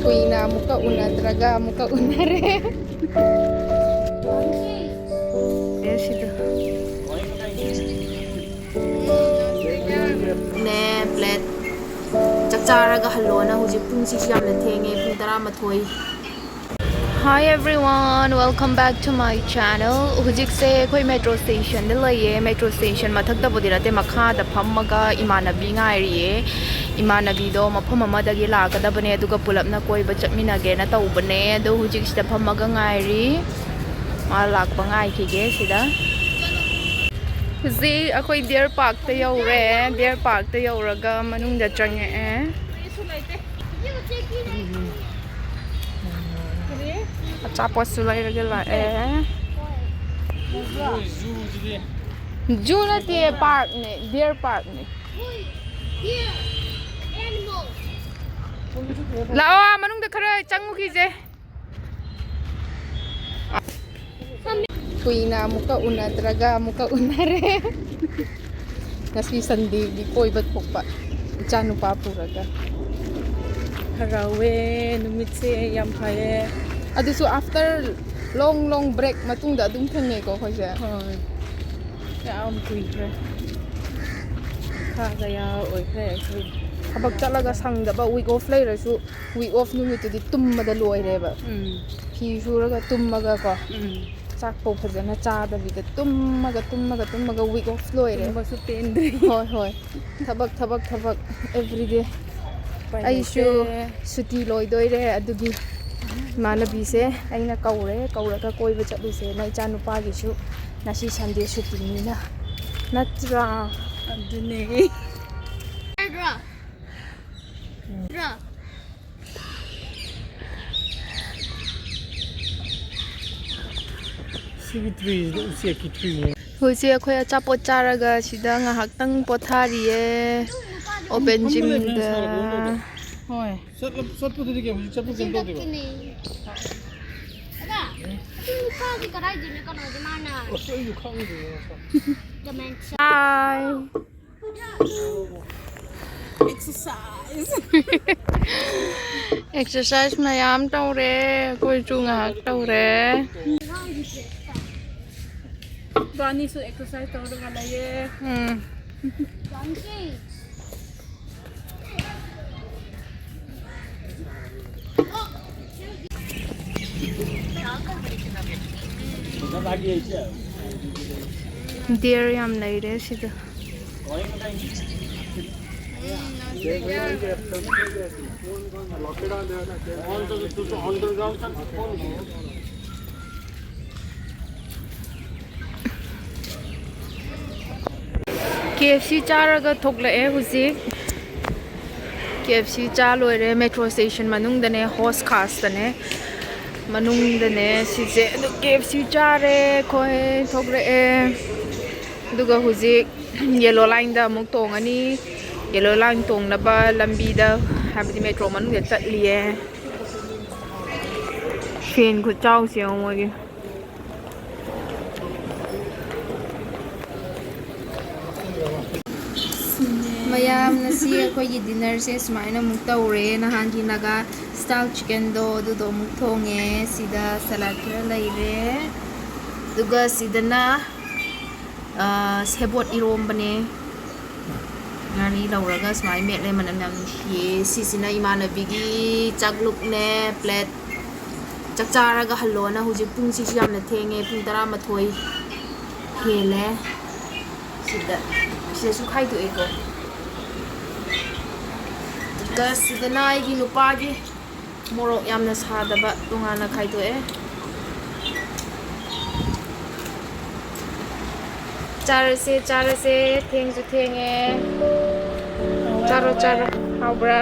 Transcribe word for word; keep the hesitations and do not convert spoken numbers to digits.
ꯀꯨꯏꯅ ꯑꯃꯨꯛꯀ ꯎꯅꯗ꯭ꯔꯒ ꯑꯃꯨꯛꯀ ꯎꯅꯔꯦ꯫ ꯑꯦ, ꯁꯤꯗ꯫ ꯅꯦ, ꯄ꯭ꯂꯦꯠ꯫ ꯆꯥꯛ ꯆꯥꯔꯒ ꯍꯜꯂꯣꯅ꯫ ꯍꯧꯖꯤꯛ ꯄꯨꯡꯁꯤꯁꯨ ꯌꯥꯝꯅ ꯊꯦꯡꯉꯦ, ꯄꯨꯡ ꯇꯔꯥꯃꯥꯊꯣꯏ꯫ Hi everyone, welcome back to my channel. ꯍꯧꯖꯤꯛꯁꯦ ꯑꯩꯈꯣꯏ ꯃꯦꯇ꯭ꯔꯣ ꯁ꯭ꯇꯦꯁꯟꯗ ꯂꯩꯌꯦ꯫ ꯃꯦꯇ꯭ꯔꯣ ꯁ꯭ꯇꯦꯁꯟ ꯃꯊꯛꯇꯕꯨꯗꯤ ꯅꯠꯇꯦ, ꯃꯈꯥꯗ ꯐꯝꯃꯒ ꯏꯃꯥꯟꯅꯕꯤ ꯉꯥꯏꯔꯤꯌꯦ꯫ ꯏꯃꯥꯟꯅꯕꯤꯗꯣ ꯃꯐꯝ ꯑꯃꯗꯒꯤ ꯂꯥꯛꯀꯗꯕꯅꯦ, ꯑꯗꯨꯒ ꯄꯨꯂꯞꯅ ꯀꯣꯏꯕ ꯆꯠꯃꯤꯟꯅꯒꯦꯅ ꯇꯧꯕꯅꯦ꯫ ꯑꯗꯣ ꯍꯧꯖꯤꯛ ꯁꯤꯗ ꯐꯝꯃꯒ ꯉꯥꯏꯔꯤ꯫ ꯃꯥ ꯂꯥꯛꯄ ꯉꯥꯏꯈꯤꯒꯦ ꯁꯤꯗ꯫ ꯍꯧꯖꯤꯛ ꯑꯩꯈꯣꯏ ꯗꯤꯌꯔ ꯄꯥꯔꯛꯇ ꯌꯧꯔꯦ꯫ ꯗꯤꯌꯔ ꯄꯥꯔꯛꯇ ꯌꯧꯔꯒ ꯃꯅꯨꯡꯗ ꯆꯪꯉꯛꯑꯦ꯫ ꯑꯆꯥꯄꯣꯠꯁꯨ ꯂꯩꯔꯒ ꯂꯥꯛꯑꯦ꯫ ꯖꯨ ꯅꯠꯇꯦ, ꯄꯥꯔꯛꯅꯦ, ꯗꯤꯌꯔ ꯄꯥꯔꯛꯅꯦ꯫ ꯂꯥꯛꯑꯣ, ꯑꯥ ꯃꯅꯨꯡꯗ ꯈꯔ ꯆꯪꯉꯨꯈꯤꯁꯦ꯫ ꯀꯨꯏꯅ ꯑꯃꯨꯛꯀ ꯎꯅꯗ꯭ꯔꯒ ꯑꯃꯨꯛꯀ ꯎꯅꯔꯦ꯫ ꯉꯁꯤ ꯁꯟꯗꯦꯒꯤ ꯀꯣꯏꯕ ꯊꯣꯛꯄ, ꯏꯆꯥ ꯅꯨꯄꯥ ꯄꯨꯔꯒ꯫ ꯍꯔꯥꯎꯋꯦ, ꯅꯨꯃꯤꯠꯁꯦ ꯌꯥꯝ ꯐꯩꯌꯦ꯫ ꯑꯗꯨꯁꯨ after long long break ꯃꯇꯨꯡꯗ ꯑꯗꯨꯝ ꯊꯦꯡꯅꯩꯀꯣ ꯑꯩꯈꯣꯏꯁꯦ꯫ ꯍꯣꯏ, ꯌꯥꯝ ꯀꯨꯏꯈ꯭ꯔꯦ꯫ ꯊꯥ ꯀꯌꯥ ꯑꯣꯏꯈ꯭ꯔꯦ ꯑꯩꯈꯣꯏ ꯊꯕꯛ ꯆꯠꯂꯒ ꯁꯪꯗꯕ, week off ꯂꯩꯔꯁꯨ week off ꯅꯨꯃꯤꯠꯇꯨꯗꯤ ꯇꯨꯝꯕꯗ ꯂꯣꯏꯔꯦꯕ꯫ ꯎꯝ꯫ ꯐꯤ ꯁꯨꯔꯒ ꯇꯨꯝꯃꯒ ꯀꯣ꯫ ꯎꯝ꯫ ꯆꯥꯛꯐꯧ ꯐꯖꯅ ꯆꯥꯗꯕꯤꯗ ꯇꯨꯝꯃꯒ, ꯇꯨꯝꯃꯒ, ꯇꯨꯝꯃꯒ week off ꯂꯣꯏꯔꯦ꯫ ꯇꯨꯝꯕꯁꯨ ꯄꯦꯟꯗ꯭ꯔꯤ꯫ ꯍꯣꯏ, ꯍꯣꯏ꯫ ꯊꯕꯛ, ꯊꯕꯛ, ꯊꯕꯛ, everyday꯫ ꯎꯄꯥꯏ ꯑꯩꯁꯨ ꯂꯩꯇꯦ꯫ ꯁꯨꯇꯤ ꯂꯣꯏꯗꯣꯏꯔꯦ, ꯑꯗꯨꯒꯤ ꯏꯃꯥꯟꯅꯕꯤꯁꯦ ꯑꯩꯅ ꯀꯧꯔꯦ, ꯀꯧꯔꯒ ꯀꯣꯏꯕ ꯆꯠꯂꯨꯁꯦꯅ ꯏꯆꯥꯅꯨꯄꯥꯒꯤꯁꯨ꯫ ꯉꯁꯤ ꯁꯟꯗꯦ ꯁꯨꯇꯤꯅꯤꯅ꯫ ꯅꯠꯇ꯭ꯔꯥ? ꯑꯗꯨꯅꯦ꯫ ꯅꯠꯇ꯭ꯔꯥ? ꯁꯤꯒꯤ treeꯁꯤꯗꯤ ꯎꯆꯦꯛꯀꯤ treeꯅꯦ꯫ ꯍꯧꯖꯤꯛꯁꯦ ꯑꯩꯈꯣꯏ ꯑꯆꯥꯄꯣꯠ ꯆꯥꯔꯒ ꯁꯤꯗ ꯉꯥꯏꯍꯥꯛꯇꯪ ꯄꯣꯊꯥꯔꯤꯌꯦ꯫ Open ꯐꯝꯕ ꯂꯩꯕꯅ gymꯗ꯫ ꯁꯥꯔꯕ ꯀꯩꯅꯣꯝ ꯇꯧꯗ꯭ꯔꯣ? ꯍꯣꯏ꯫ ꯆꯠꯂ-, ꯆꯠꯄꯗꯨꯗꯤ ꯀꯩ ꯍꯧꯖꯤꯛ ꯆꯠꯄ ꯀꯩꯝ ꯇꯧꯗꯦꯕ? ꯑꯗꯨꯅꯦ꯫ ꯑꯗ, ꯑꯗꯨ ꯅꯨꯄꯥꯗꯤ ꯀꯗꯥꯏꯗꯩꯅꯣ ꯀꯩꯅꯣꯗꯤ ꯃꯥꯅ ꯑꯁ, ꯑꯩꯁꯨ ꯈꯪꯗꯦ ꯃꯁꯛ꯫ Dementia꯫ Hi꯫ Exercise. Exercise ꯃꯌꯥꯝ ꯇꯧꯔꯦ꯫ ꯑꯩꯈꯣꯏꯁꯨ ꯉꯥꯏꯍꯥꯛ ꯇꯧꯔꯦ꯫ ꯏꯕꯥꯅꯤꯁꯨ exercise ꯇꯧꯔꯒ ꯂꯩꯌꯦ꯫ ꯎꯝ꯫ Deer ꯌꯥꯝ ꯂꯩꯔꯦ ꯁꯤꯗ꯫ KFC ꯆꯥꯔꯒ ꯊꯣꯛꯂꯛꯑꯦ ꯍꯧꯖꯤꯛ꯫ KFC ꯆꯥ ꯂꯣꯏꯔꯦ꯫ Metro station ꯃꯅꯨꯡꯗꯅꯦ, ꯍꯣꯁ ꯈꯥꯁꯇꯅꯦ, ꯃꯅꯨꯡꯗꯅꯦ ꯁꯤꯁꯦ꯫ ꯑꯗꯨ KFC ꯆꯥꯔꯦ ꯑꯩꯈꯣꯏ, ꯊꯣꯛꯂꯛꯑꯦ꯫ ꯑꯗꯨꯒ ꯍꯧꯖꯤꯛ Yellow Lineꯗ ꯑꯃꯨꯛ ꯇꯣꯡꯉꯅꯤ꯫ Yellow Line ꯇꯣꯡꯅꯕ ꯂꯝꯕꯤꯗ, ꯍꯥꯏꯕꯗꯤ metro ꯃꯅꯨꯡꯗ ꯆꯠꯂꯤꯌꯦ꯫ Fan ꯈꯨꯆꯥꯎꯁꯦ ꯌꯦꯡꯉꯣ ꯃꯣꯏꯒꯤ꯫ ꯃꯌꯥꯝ, ꯉꯁꯤ ꯑꯩꯈꯣꯏꯒꯤ dinnerꯁꯦ ꯁꯨꯃꯥꯏꯅ ꯑꯃꯨꯛ ꯇꯧꯔꯦ꯫ ꯅꯍꯥꯟꯒꯤ Naga style chickenꯗꯣ ꯑꯗꯨꯗꯣ ꯑꯃꯨꯛ ꯊꯣꯡꯉꯦ꯫ ꯁꯤꯗ salad ꯈꯔ ꯂꯩꯔꯦ꯫ ꯑꯗꯨꯒ ꯁꯤꯗꯅ, ꯑ, ꯁꯦꯕꯣꯠ ꯏꯔꯣꯝꯕꯅꯦ꯫ ꯉꯥꯔꯤ ꯂꯧꯔꯒ ꯁꯨꯃꯥꯏꯅ ꯃꯦꯠꯂꯦ꯫ ꯃꯅꯝ ꯌꯥꯝ ꯅꯨꯡꯁꯤꯌꯦ꯫ ꯁꯤꯁꯤꯅ ꯏꯃꯥꯟꯅꯕꯤꯒꯤ ꯆꯥꯛꯂꯨꯛꯅꯦ, plate꯫ ꯆꯥꯛ ꯆꯥꯔꯒ ꯍꯜꯂꯣꯅ꯫ ꯍꯧꯖꯤꯛ ꯄꯨꯡꯁꯤꯁꯨ ꯌꯥꯝꯅ ꯊꯦꯡꯉꯦ, ꯄꯨꯡ ꯇꯔꯥꯃꯥꯊꯣꯏ ꯍꯦꯜꯂꯦ꯫ ꯁꯤꯗ, ꯁꯤꯗꯁꯨ ꯈꯥꯏꯗꯣꯛꯑꯦꯀꯣ꯫ ꯑꯗꯨꯒ ꯁꯤꯗꯅ ꯑꯩꯒꯤ ꯅꯨꯄꯥꯒꯤ ꯃꯣꯔꯣꯛ ꯌꯥꯝꯅ ꯁꯥꯗꯕ ꯇꯣꯉꯥꯟꯅ ꯈꯥꯏꯗꯣꯛꯑꯦ꯫ ꯆꯥꯔꯁꯦ, ꯆꯥꯔꯁꯦ, ꯊꯦꯡꯁꯨ ꯊꯦꯡꯉꯦ꯫ ꯆꯥꯔꯣ, ꯆꯥꯔꯣ꯫ ꯍꯥꯎꯕ꯭ꯔꯥ?